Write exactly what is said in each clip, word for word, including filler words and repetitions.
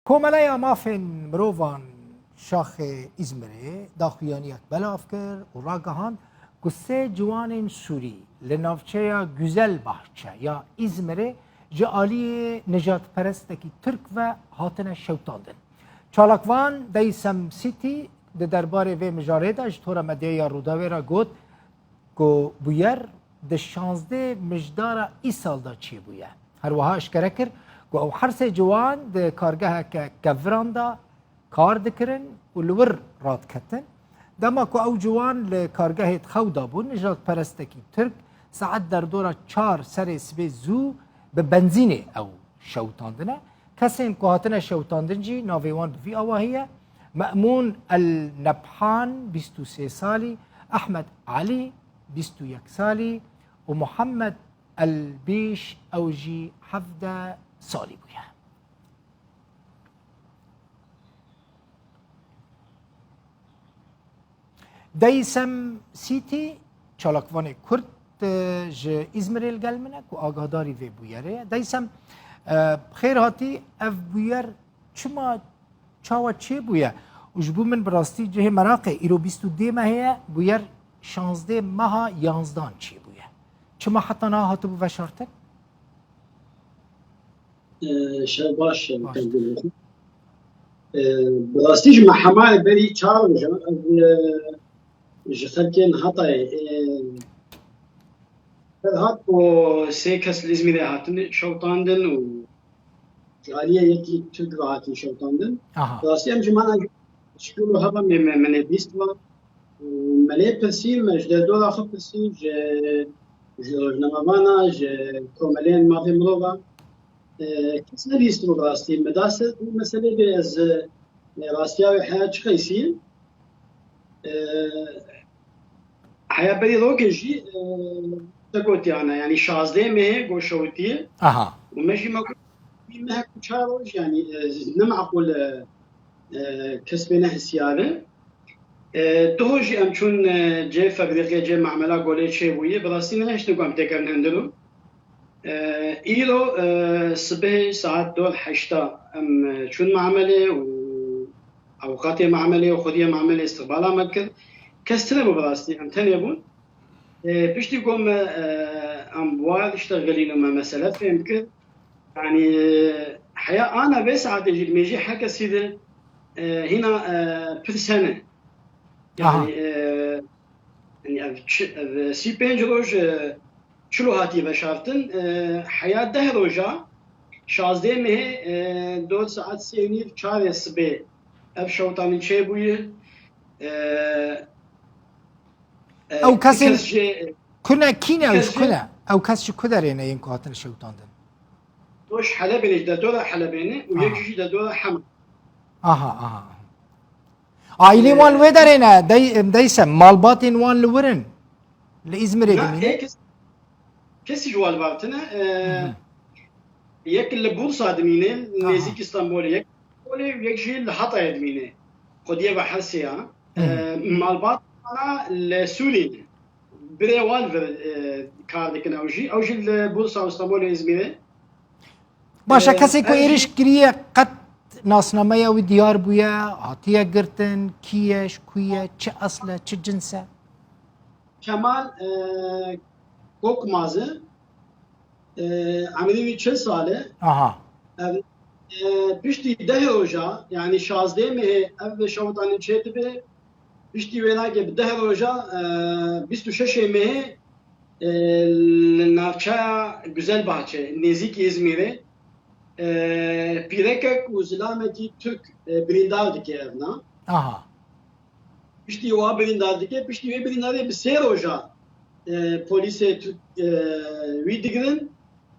Komeleya Mafên Mirovan Şaxê Îzmirê daxuyaniyek belav kir û ragihand ku sê ciwanên Sûrî li navçeya Güzelbahçe ya Îzmirê ji aliyê nijadperestekî Tirk ve hatine şewitandin. Çalakvan Deysem City di derbarê vê mijarê de ji tora medyaya Rûdawê re got, ku bûyer di şazdeh mijdara îsal de çêbûye. Her wiha eşkere kir ku ew her sê ciwan di kargeheke keviran de kar dikirin û li wir radiketin. Dema ku ew ciwan li kargehê di xew de bûn, nijadperestekî Tirk saet derdora çar serê sibê zû bi benzînê ew şewitandine. Kesên ku hatine şewitandin jî navê wan bi vî awahî ye: Me'mûn El Nebhan, bîst û sê salî, Ehmed Elî, bîst û yek salî, û Muhammed El Bîş, ew jî hevdeh salî bûye. Deysem City, çalakvanê Kurd, e, ji Îzmirê li gel min e ku agahdarî vê bûyerê ye. Deysem, e, bi xêr hatî. Ev bûyer çima, çawa çêbûye? Û ji bo min bi rastî cihê meraqê, îro bîst û dê mehê ye, bûyer şazdeh meha yanzdan çêbûye. Çima heta niha hatibû veşartin? Ee, şev baş, şev Baş. Ee, bi rastî ji me hemayê berî çar rojan, ez, e, ji xelkên Hatayê, e, her hat ku sê kes li Îzmîrê hatin şewitandin û ji aliyê yekî Tirk ve hatin şewitandin. Aha. Bi rastî em ji mala ji şûl û heva me, me, me nebîst ve. Û me lê pirsî, me ji derdora xwe pirsî, ji, ji rojnamevana, ji komeleyên mafê mirova. E, kes nebîst bû bi rastî. Me da ser vê meselê bê ez, e, rastiya wê heya çi qeysî ye? E, heya berî rokê jî, e, te gotiyane, yanî şazdeh mehê goşewitiye. Aha. Û me jî me got, vî mehek û çar roj, yanî, e, ne meqûl, e, e, kes bê ne hesiyar e. E, doho jî em çûn, e, cê febrîqê, cê mamela golê çêbûyî. Bi rastî nehiştin ku em têkevin hundir û, e, îro, e, sibehê saet dor heşta em, e, çûn mamelê û avûkatê mamelê û xwediyê mamelê îstiqbala me kir. Kes tune bû bi rastî, em tenê bûn. E, piştî ku me, e, em bi wa tişta xelîn û me mesele fêm kir. Yanî, e, heya ana vê saetê jî dimêjî her kesî de, e, hîna, e, pirs hene. Aha. Yanî, e, yanî ev çi, ev sî pênc roj, e, çilo hatiye veşartin, e, heya deh roja, şazdeh mehê, e, dor saet sê û nîv, çarê sibê ev şewtanî çêbûye. E, e, Ew kesên kes jê, ku ne, kî ne, kes ew ji ku jê ne? Ew kes ji ku derê ne yên ku hatine şewitandin? Doş Helebê ne, ji derdora Helebê ne û yek Aha. jî ji derdora Hema. Aha, aha. Aîlê wan Ee, wê derê ne, dey-, Deysem, malbatên wan li wir in? Li Îzmirê Na, dimîne? Ê kes-, kesî ji wan li vir tine. Ee, Hı hı. Yek li Bursa dimîne, Aha. nêzîk Îstanbulê, yek Îstanbulê û yek jî li Hatayê dimîne. Xwediyê ve her sê ya. Hı hı. Ee, malbat wana li Sûriyê ne. Birê wan vir, e, kar dikin ew jî. Ew jî li Bursa û Stenbolê, Îzmîrê. Baş e, E, kesê ku ew jî êrîş kiriye, qet nasnameya wî diyar bûye, hatiye girtin, kî ye, ji ku ye, çi esl e, çi cins e? Kemal, e, Kokmaz e. E, emrî wî çil sal e. Aha. Ev, e, piştî deh roja, yanî şazdeh mehê ev şewtanî çêdibe, piştî wê nake bi deh roja, e, bîst û şeş mehê, e, li navçeya Güzelbahçe, nêzîkî Îzmîrê, e, pîrekek û zilamekî Tirk, e, birîndar dike evna. Aha. Piştî wa birîndar dike, piştî wê birîndarê bi sê roja, e, polîsê Tirk, e, wî digirin,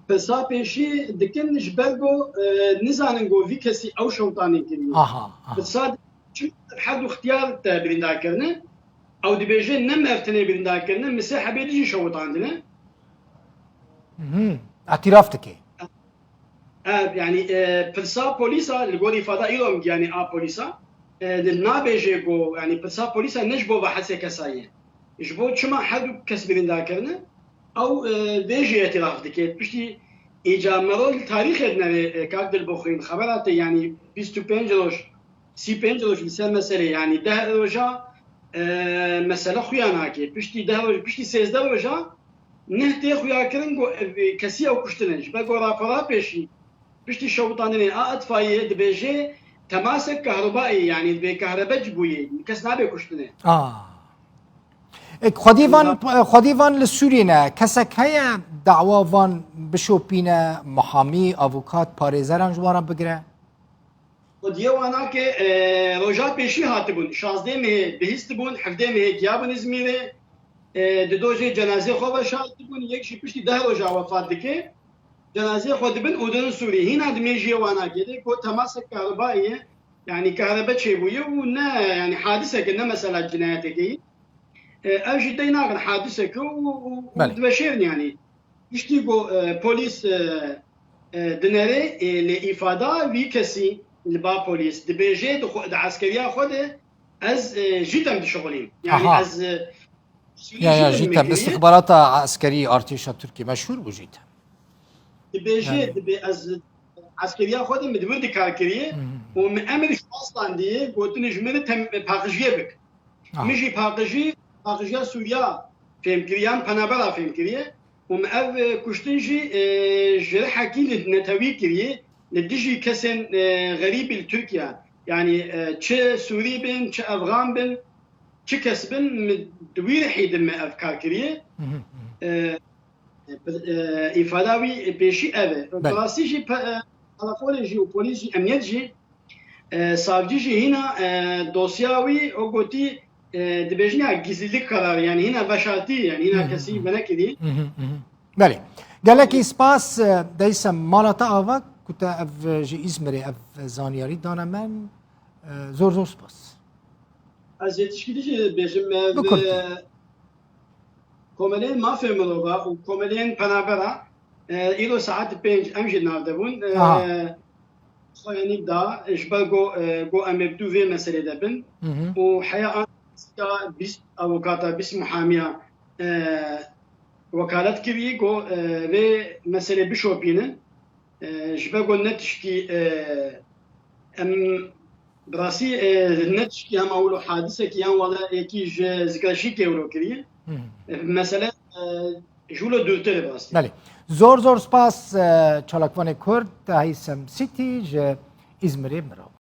pirsa pêşî dikin, ji ber ku, e, nizanin ku vî kesî ew şewtanî kiriye. Aha, aha. Pirsa çi her du ixtiyar te birîndar kirine, ew dibêje ne me ev tenê birîndar kirine, min sê hebê dî jî şewitandine. Mhm. Îtiraf dike. E, yanî, e, pirsa polîsa, li gor îfada îro em giyanî a polîsa, e, li nabêje ku, yanî pirsa polîsa ne ji bo ve hesê kesa ye. Ji bo çima her du kes birîndar kirine, ew, e, vê jî îtiraf dike. Piştî Îca mero li tarîxê dinere, e, kak Dilbixwîn, xebera te, yanî bîst û pênc roj, sî pênc roj li ser meselê, yanî deh roja, e, mesele xuya nake. Piştî deh roj, piştî sêzdeh roja neh tê xuya kirin ku ev kesî ew kuştine. Ji ber ku rapora pêşî, piştî şewitandinê a itfayê dibêje temasek kahrebayê, yanî dibê kahrebe cibûyê, kes nabe kuştine. Ah. Ê, xwedî van, xwedî van li Sûriyê ne. Kesek heye dawa van bişopîne, muhamî, avukat, parêzeran ji wan re bigire? Xwediyê wana ke, e, roja pêşî hatibûn. Şazdeh mehê bihîstibûn, hevdeh mehê giyabûn Îzmîrê. E, di do jê cenazê xwe veşartibûn. Yek jî piştî deh roja wefat dike. Cenazê xwe dibin û didin Sûriyê. Hîna di mêjiyê wana ke de ku temasek kahrebayê ye. Yanî kahrebe çêbûye û ne, yanî hadiseke, ne mesela cinayetekê ye. E, ev jî dey nakin hadiseke û, û, û Belê. diveşêrin yanî. Piştî ku, e, polîs, e, e, dinere, e, lê îfada vî kesî li ba polîs dibêje di xwe, di eskeriya xwe de ez, e, jîtem dişixulîm. Yanî Aha. ez, e, Sûrî Ya, ya, jîtem jîtem. Istixbarata eskerî artêşa Tirkiyê meşhûr bû jîtem. Dibêje, Yani. dibê ez eskeriya xwe de min di wir de kar kiriye Hı hı. û min emir ji xwe standiye, gotinê ji min re tem-, paqijiyê bik. Aha. Min jî paqijî, paqijiya Sûriya fêm kiriye, yan penabera fêm kiriye. Û min ev, e, kuştin jî, e, ji rihekî li netewî kiriye, li dijî kesên, e, xerîbî li Tirkiye. Yanî, e, çi Sûrî bin, çi Efxan bin, çi kes bin, min di wî rihî de me ev kar kiriye. Hı hı, hı hı. E, e, îfada wî pêşî ev e. Belê. Bi rastî jî pe-, e, qarakolê jî û polîs jî, emniyet jî E, savcî jî hîna, e, dosya wî, o gotî, e, dibêjin ya gizlilik kararı, yani hîna veşartî, yani hîna Hı hı, kesî hı. venekirî. Hı hı, hı hı. Belê. Gelekî spas, e, deysem mala te ava ku te ev, e, ji Îzmirê ev zaniyarî dane me. E, zor zor spas. Ez yetişkirî jî bêjim, e, Bi kurtî. e, Komeleyên Mafê Mirova û Komeleyên Penabera, e, îro saet pênc em jî nav de bûn. E, Aha. Xweyanî da, ji ber go, e, go em ê bi dû vê meselê de bin. Hı hı. Û heya an bîst avokata, bîst muhamiya, e, wekalet kiriye, go, e, vê meselê bişopînin. E, ji ber go ne tişkî, e, em bi rastî, e, ne tişkî hema wilo hadisekî yan wela yekî ji zikreşîkê wilo kiriye. Hı hı. E, mesele, e, ji wilo dûrtir e bi rastî. Belê. Zor zor spas, e, çalakvanê Kurd, Heysem Sîtî ji Îzmirê mirov.